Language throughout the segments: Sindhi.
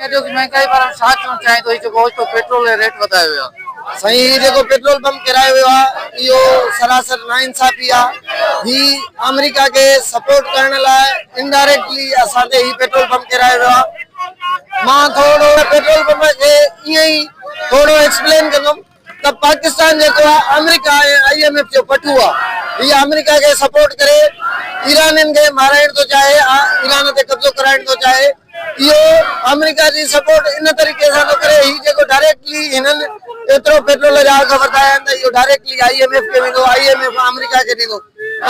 اڄوڪي مهانگائي باري ۾ ڇا چوڻ چاهيندو هي جيڪو اوچتو پيٽرول جو ريٽ وڌايو ويو آهي. سائين هي جيڪو پيٽرول پمپ ڪيرايو ويو آهي اهو سراسر ناانصافي آهي هي آمريڪا کي سپورٽ ڪرڻ لاء انڊائريڪٽلي اسان تي هي پيٽرول پمپ ڪيرايو ويو آهي مان ٿورو پيٽرول پمپ کي ائين ئي ٿورو ايڪسپلين ڪندم ته پاڪستان جيڪو آهي آمريڪا ۽ I M F جو پٺو آهي هي آمريڪا کي سپورٽ ڪري ايرانين کي مارائڻ ٿو چاهي ايران تي قبضو ڪرائڻ ٿو چاهي اهو آمريڪا جي سپورٽ ان طريقي سان ٿو ڪري هي جيڪو ڊائريڪٽلي هنن ايترو پيٽرول جا اگهه وڌايا آهن ته اهو ڊائريڪٽلي I M F کي ويندو I M F آمريڪا کي ڏيندو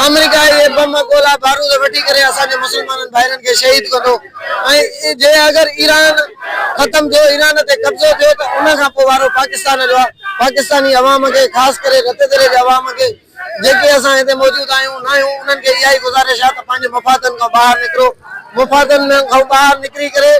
آمريڪا اهي بم گولا بارود وٺي ڪري اسان جي مسلمانن ڀائرن کي شهيد ڪندو ۽ جي اگر ايران ختم ٿيو ايران تي قبضو ٿيو ته ان کان پوء وارو پاڪستان جو آهي پاڪستاني عوام کي خاص ڪري رتيدري جي عوام کي جيڪي اسان هتي موجود آهيون ناهيون انهن کي اها ئي گذارش آهي ته پنهنجي مفادن کان ٻاهر نڪرو مفادن کان ٻاهر نڪري ڪري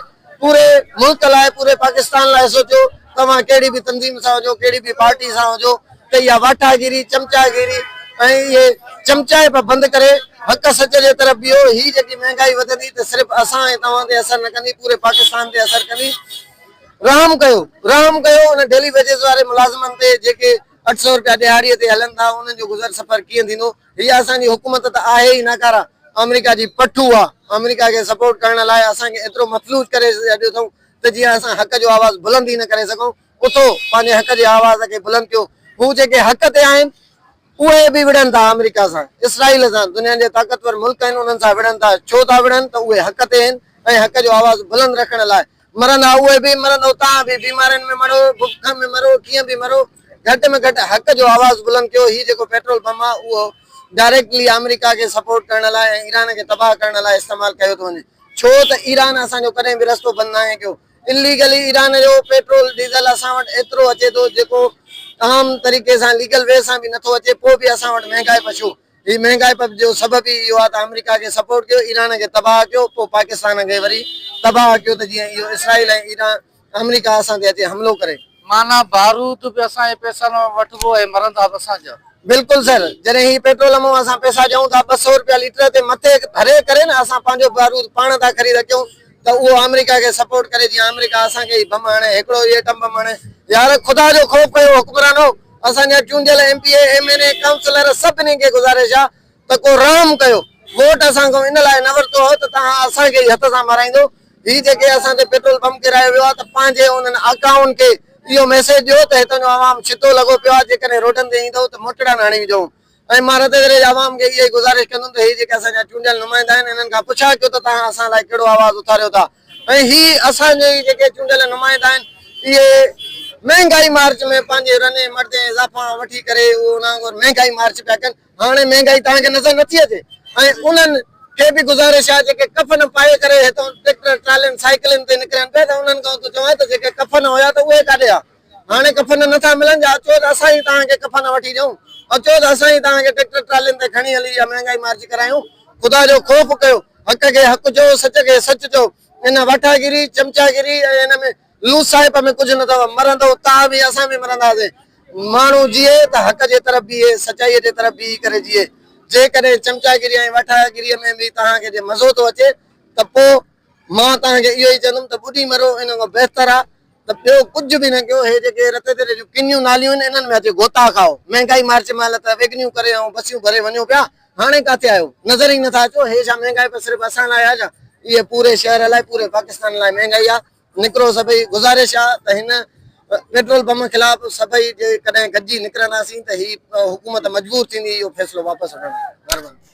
پوري ملڪ لاء پوري پاڪستان لاء سوچيو توهان ڪهڙي به تنظيم سان هجو ڪهڙي به پارٽي سان هجو ته اها واٺاگيري چمچاگيري ۽ اهي چمچائپ بند ڪري حق سچ جي طرف بيهو هي جيڪي مهنگائي وڌندي ته صرف اسان ۽ توهان تي اثر نه ڪندي پوري پاڪستان تي اثر ڪندي رحم ڪيو رحم ڪيو ان ڊيلي ويجز واري ملازمن تي جيڪي 800 رپيا ڏهاڙيء تي هلن ٿا انهن جو گذر سفر ڪيئن ٿيندو؟ هيء اسان جي حڪومت ته آهي ئي ناڪاره، آمريڪا جي پٺو آ، آمريڪا کي سپورٽ ڪرڻ لاء اسان کي ايترو مفلوج ڪري ڇڏيو اٿئون ته جيئن اسان حق جو آواز بلند ئي نه ڪري سگهون، اٿو پنهنجي حق جي آواز کي بلند ڪيو، هو جيڪي حق تي آهن اهي به وڙهن ٿا آمريڪا سان، اسرائيل سان، دنيا جي طاقتور ملڪ آهن انهن سان وڙهن ٿا، ڇو ٿا وڙهن ته اهي حق تي آهن ۽ حق جو آواز بلند رکڻ لاء مرندا اهي به مرندو توهان به بيمارين ۾ مرو بک ۾ مرو ڪيئن به مرو گهٽ ۾ گهٽ حق جو آواز بلند ڪيو هي جيڪو پيٽرول بم آهي اهو ڊائريڪٽلي آمريڪا کي سپورٽ ڪرڻ لاء ۽ ايران کي تباهه ڪرڻ لاء استعمال ڪيو ٿو وڃي ڇو ته ايران اسان جو ڪڏهن به رستو بند ناهي ڪيو اليگلي ايران جو پيٽرول ڊيزل اسان وٽ ايترو اچي ٿو جيڪو عام طريقي سان ليگل وي سان به نٿو اچي پوء به اسان وٽ مهنگائي پشو هي مهنگائپ جو سبب ئي اهو آهي ته آمريڪا کي سپورٽ ڪيو، ايران کي تباهه ڪيو، پوء پاڪستان کي وري تباهه ڪيو ته جيئن اهو اسرائيل ۽ ايران آمريڪا اسان تي اچي حملو ڪري. معنيٰ بارود به اسان جي پئسن مان وٺبو ۽ مرندا به اسان جا. بلڪل سر جڏهن هي پيٽرول مون اسان پئسا ڏيون ٿا 200 روپيا ليٽر تي مٿي ڀري ڪري نه اسان پنهنجو بارود پاڻ ٿا خريد ڪيون ته اهو آمريڪا کي سپورٽ ڪري جيئن آمريڪا اسان کي هي بم هڻي هڪڙو ئي ايٽم بم هڻي يار خدا جو خوف ڪيو حڪمرانو اسان جا چونڊيل M P A, M N A, councillor سڀني کي گذارش آ ته ڪو رحم ڪيو ووٽ اسان کان ان لاء نه ورتو هو ته توهان اسان کي ئي هٿ سان مارائيندو هي جيڪي اسان تي پيٽرول بم ڪيرايو ويو آ ته پنهنجي انهن آقائن کي اهو ميسيج ڏيو ته هتان جو عوام ڇتو لڳو پيو آ جيڪڏهن روڊن تي ايندو ته موٽڙا نه هڻي وجهون ۽ مان رتيدري جي عوام کي اها ئي گذارش ڪندم ته هي جيڪي اسان جا چونڊيل نمائندا آهن انهن کان پڇا ڪيو ته توهان اسان لاء ڪهڙو آواز اٿاريو ٿا ۽ هي اسان جي ئي جيڪي چونڊيل نمائندا آهن اهي مهنگائي مارچ ۾ پنهنجي رني مردي ۽ زائفان وٺي ڪري اهو ان وانگر مهنگائي مارچ پيا ڪن هاڻي مهنگائي توهان کي نظر نٿي اچي ۽ انهن کي به گذارش آهي جيڪي ڪفن پائي ڪري هتان ٽريڪٽر ٽرالين سائيڪلن تي نڪرن پيا ته انهن کان ٿو چوان ته جيڪي ڪفن هيا ته اهي ڪاڏي آ هاڻي ڪفن نه ٿا ملن جا اچو ته اسان ئي توهان کي ڪفن وٺي ڏيون، اچو ته اسان ئي توهان کي ٽريڪٽر ٽرالين تي کڻي هلي اها مهنگائي مارچ ڪرايون، خدا جو خوف ڪيو، حق کي حق چئو، سچ کي سچ چئو، ان واٺاگيري، چمچاگيري ۽ ان ۾ لوسائپ ۾ ڪجهه نه اٿو، مرندؤ توهان به اسان به مرنداسين، ماڻهو جيئي ته حق جي طرف بيهي، سچائيء جي طرف بيهي ڪري جيئي، جيڪڏهن چمچاگيري ۽ واٺاگيريء ۾ به توهان کي جي مزو ٿو اچي ته پوء مان توهان کي اهو ئي چوندم ته ٻڏي مرو ان کان بهتر آ ته ٻيو ڪجهه به نه ڪيو هي جيڪي رتي تيري جون ڪنيون ناليون آهن انهن ۾ اچي غوطا کائو مهنگائي مارچ مهل ته ويگنيون ڪري ۽ بسيون ڀري وڃو پيا هاڻي ڪاٿي آهيو نظر ئي نٿا اچو هي ڇا مهنگائي پر صرف اسان لاء آ ڇا اهي پوري شهر لاء پوري پاڪستان لاء مهنگائي آ نڪرو سڀئي گذارش آ ته هن پيٽرول بم خلاف سڀئي جيڪڏهن گڏجي نڪرنداسين ته هي حڪومت مجبور ٿيندي اهو فيصلو واپس وٺڻ لاء مهرباني.